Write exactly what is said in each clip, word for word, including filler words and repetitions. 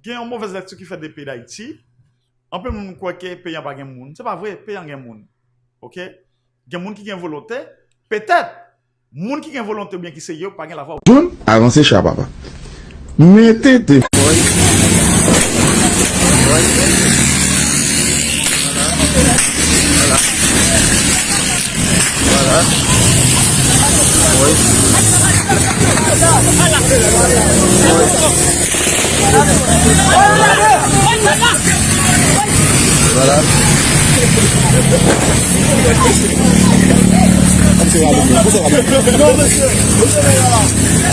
Gen yon movèz lèkti ki fèt de peyi Dayiti. Anpil moun kwè ke peyi an pa gen moun. Se pa vre, peyi an gen moun. Oke? Gen moun ki gen volonte. Petèt, moun ki gen volonte oubyen ki serye yo pa gen lavwa. John, avanse cha papa. Mete de. Vwala.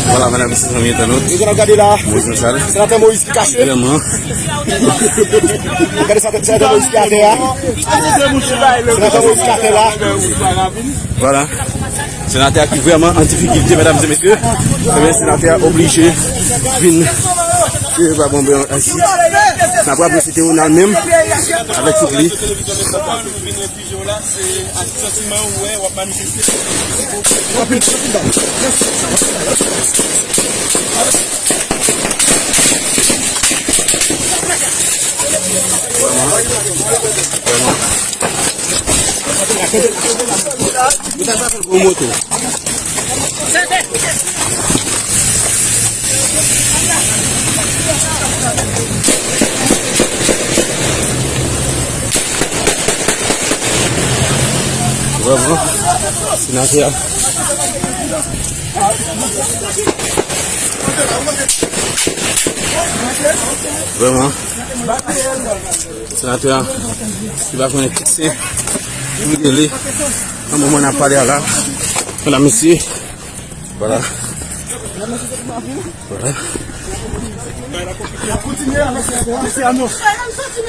Vwala, medam, mesye, zanmi entènot. Mesye, n ap gade la. Moyiz Michel. Senatè Moyiz ki kache. Vrèman. Gade senatè, senatè Moyiz ki atè a. Senatè Moyiz ki atè la. Vwala. Senatè a ki vrèman an difikilte, medam e mesye. Ebyen, senatè a oblije vin. Yo pa bon, ben, ansi. N ap raple se te Ronald menm avèk tout li. Yo la, se ak santiman ou wè w ap manifeste. Vrèman, senatè a. Vrèman, senatè a, li pa konnen kisa pou rele. Nan moman n ap pale a la, medam, mesye, vwala. Vwala.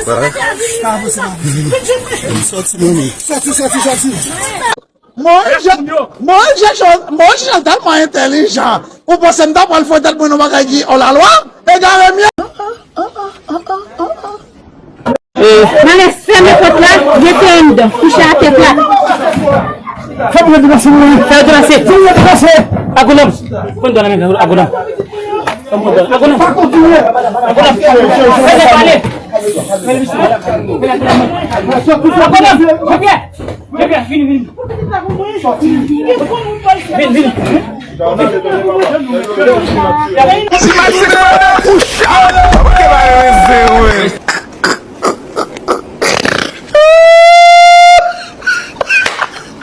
Vwala. Sòti, sòti, sòti. Moyiz Jan, Moyiz Jan, Moyiz Jan tèlman entèlijan. Ou panse m ta pral fè tèt mwen nan bagay ki hors la loi? Egare m ye. Malè, fèmen pòt la, mete anndan, kouche atè plat. Fè pou yo depanse, wi. Fè yo depanse. Fè yo depanse. Agonòm. Pran dwa nan men agonòm. Pran dwa. Agonòm. Agonòm. Fè yo pale. Agonòm. Jean-Pierre. Jean-Pierre, vini, vini. Vini, vini.